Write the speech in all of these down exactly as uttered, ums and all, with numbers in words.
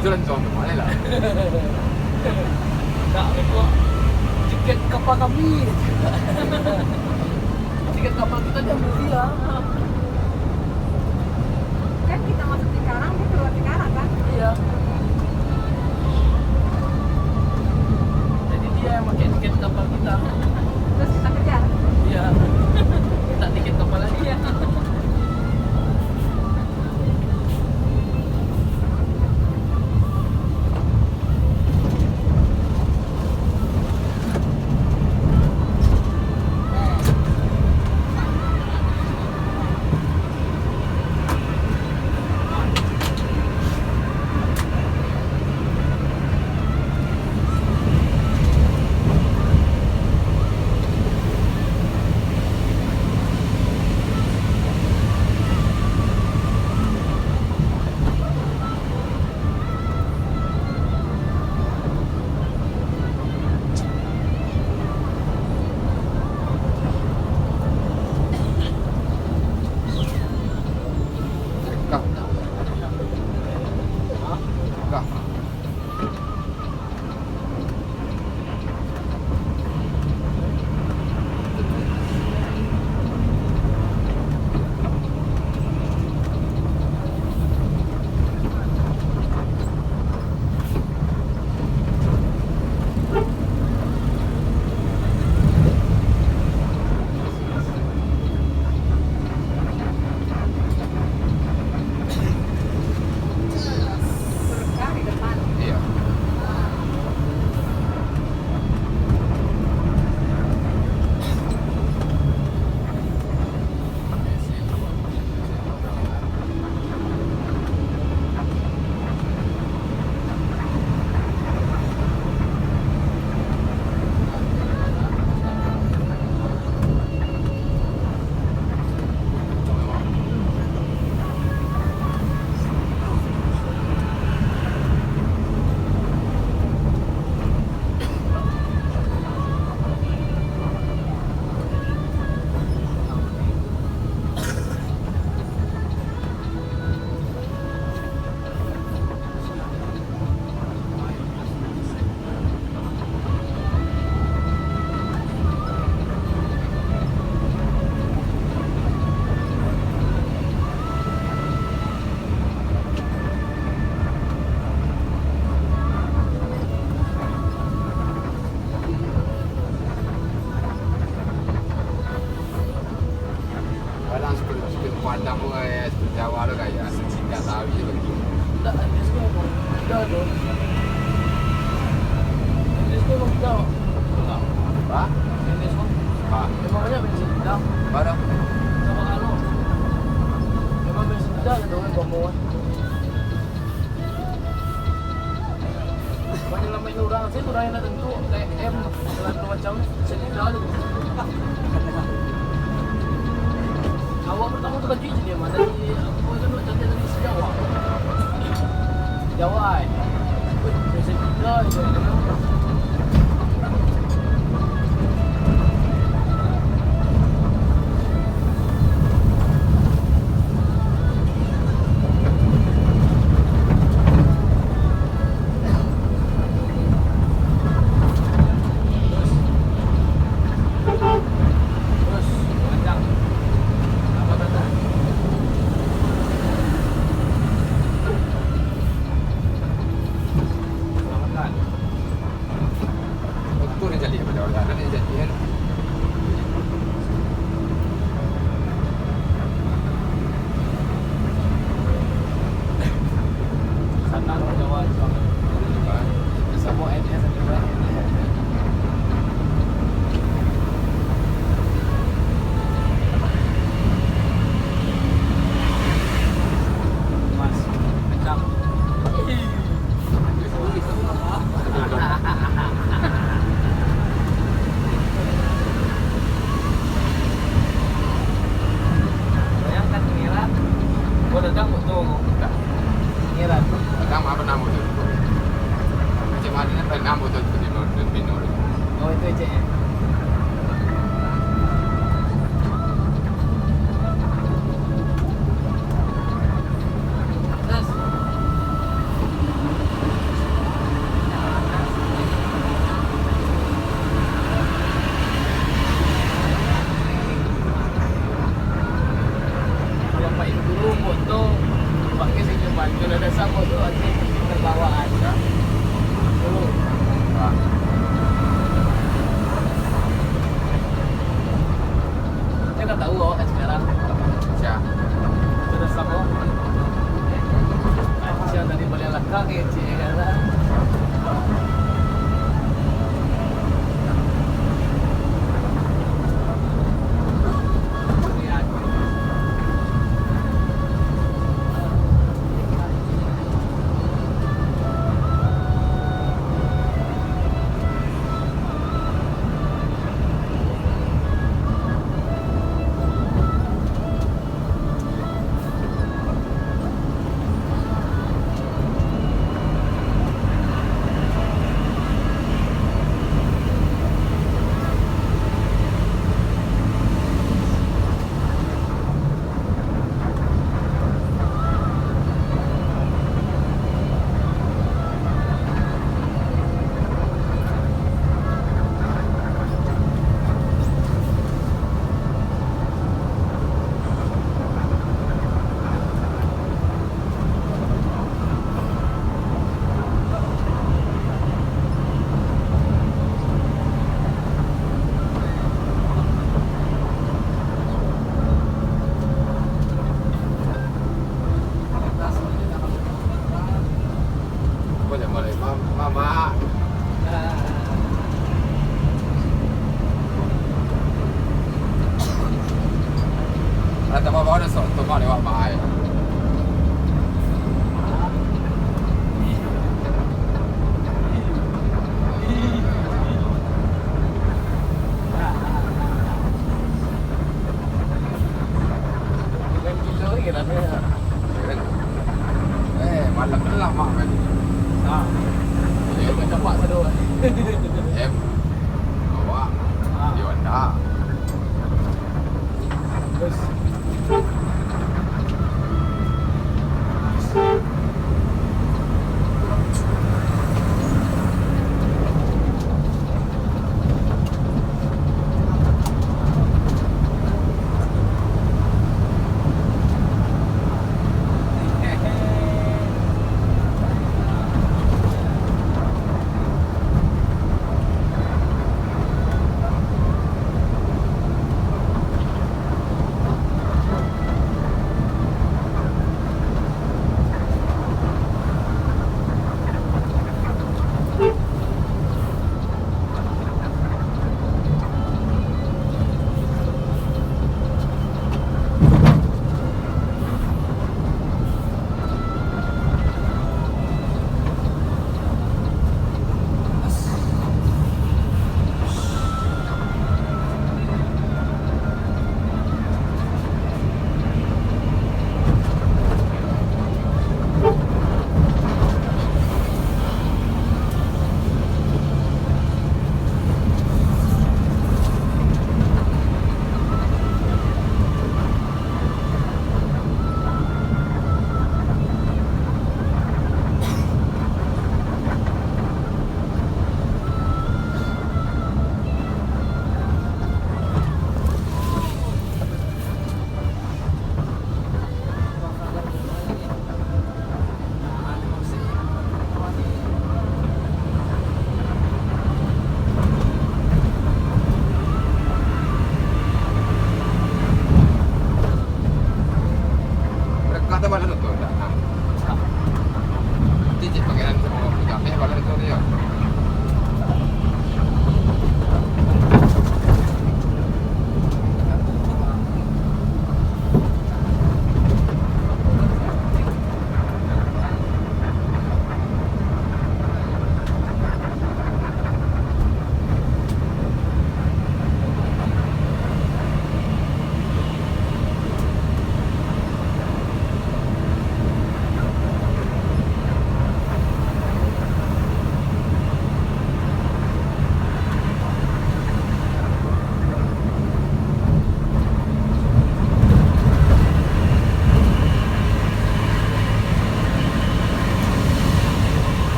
Jalan sama lah. Tak, itu tiket kapal kami. Tiket kapal kita diambil dia. Kan kita masuk Cikarang, dia keluar Cikarang, kan? Iya. Jadi dia yang pakai tiket kapal kita. Terus kita kejar. Iya. Minta tiket kapal lagi. Iya. Iya. Kadang suka, suka pandang tu, eh, suka Jawa tu kayak indak tahu je bagi. Indak, Andes ko emang indak tu. Andes ko emang indak. Enggak. Hah? Andes ko. Ah. Emang banyak bensin indak. Baru. Sama kalau. Emang bensin indak gitu kan, kamu kan. Manyalamaik urang se, urang nan tantu, T M, sagalo macam, sendal tu. Awak pertama tu baju je dia, mana ni, apa tu, nak cari dari si Jawa. Jawa, eh. Weh, sendal je. Selamatkan. Itu nan jadi daripada orang, kan, nan jadi, kan. Sanang Jawa, Jawa. Samo N S, N S. Mas, kencang. Bayangkan, ngirat. Gua datang, gua tuh. Ngirat. Datang, apa nama tu? Macam mana, apa nama tu? Oh, itu, Cek. Terus. Boleh, Mam-, Mamak. Lah, tambah bawah dah, sok, tunggu lewat, bye. Bukan kilo lagi lah, dia. Eh, malam ni lama kan? Ha. Eh, Dia tak dapat sado. Em. Awak. Ha. Dia anda. Terus.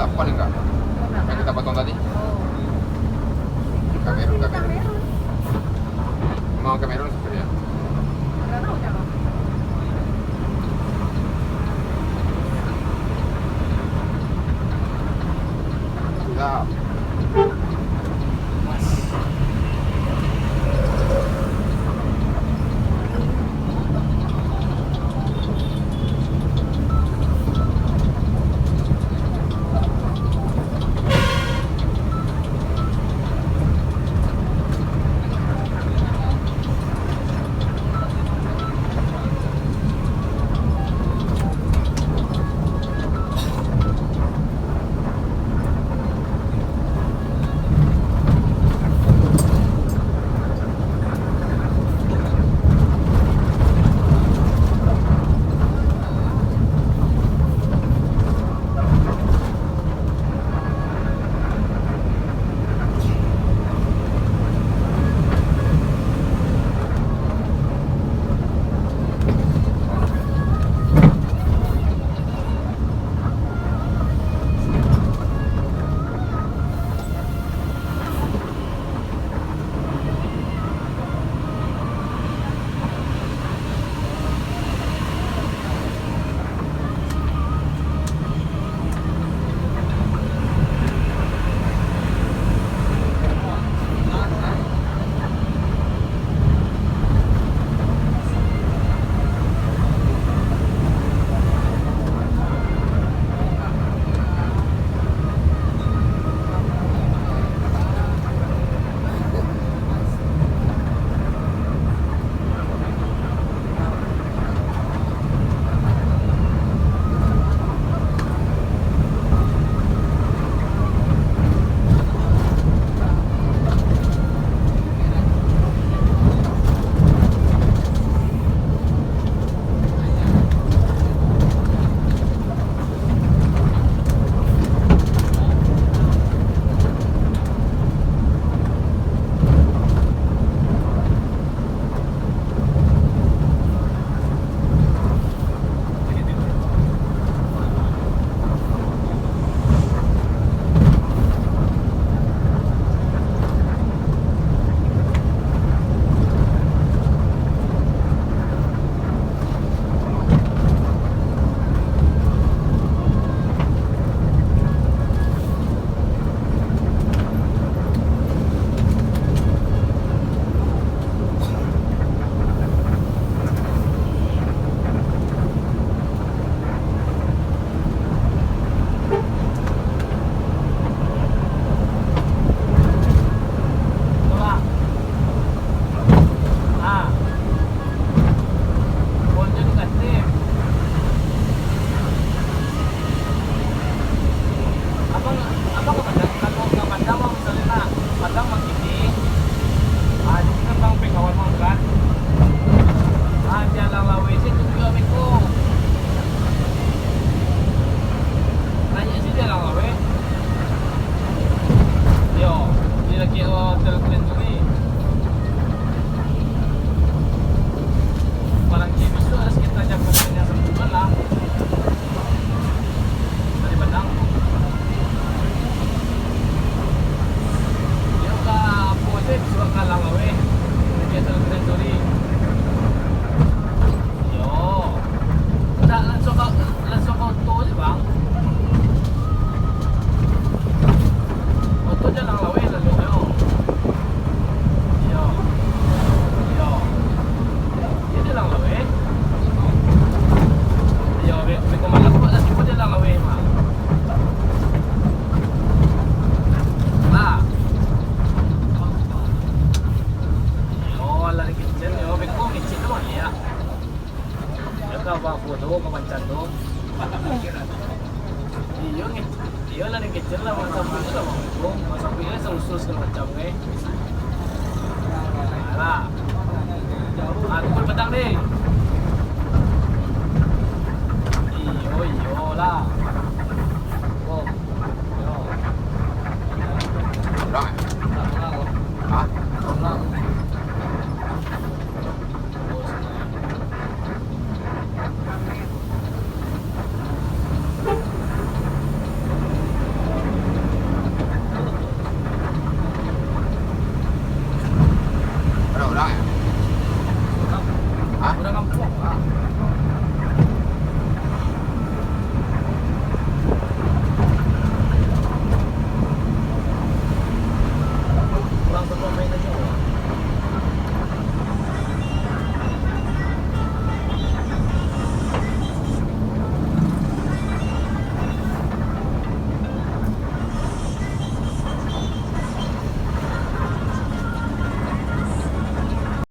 Apa nih, Kak? Yang kita potong tadi? Oh. Kamerun, Kamerun. Kamerun. Emang Kamerun seperti ya? Nggak tahu, Cak. Sudah. Abang, abang ka Padang, ka, ka Padang, bang, misalnyo nak Padang, bang, kini, ah, itu kan, bang, pek kawan, bang, kan? Ah, jalan laweh se tu juo beko. Naiak se jalan laweh. Yo, di laki hotel Grand Suri. Barang kini bisuak sekitar jam satu lah. Dari Padang. Iyo ka, apo se, bisuak ka Langau, eh. Kegiatan Grand Touring. Iyo. Ndak, langsuang ka, langsuang ka oto se, Bang. Oto jalan Langau, eh, lalu, yo. Iyo. Iyo. Iyo, jalan Langau, eh. Iyo, be-, beko malam ko lah tibo jalan Langau, eh, mah. Nah. Iyo, lah dikecil, yo, beko kecil tu, Bang, yo. Yo, ka Bang Apu tu, ka Pancan tu. Iyo, nge-, iyo lah, dikecil lah, Bang, sampai tu lah, Bang Apu. Bang, sampai lah, sausus segala macam, eh. Alah. Ah, kumpul Padang ni. Iyo, iyo lah.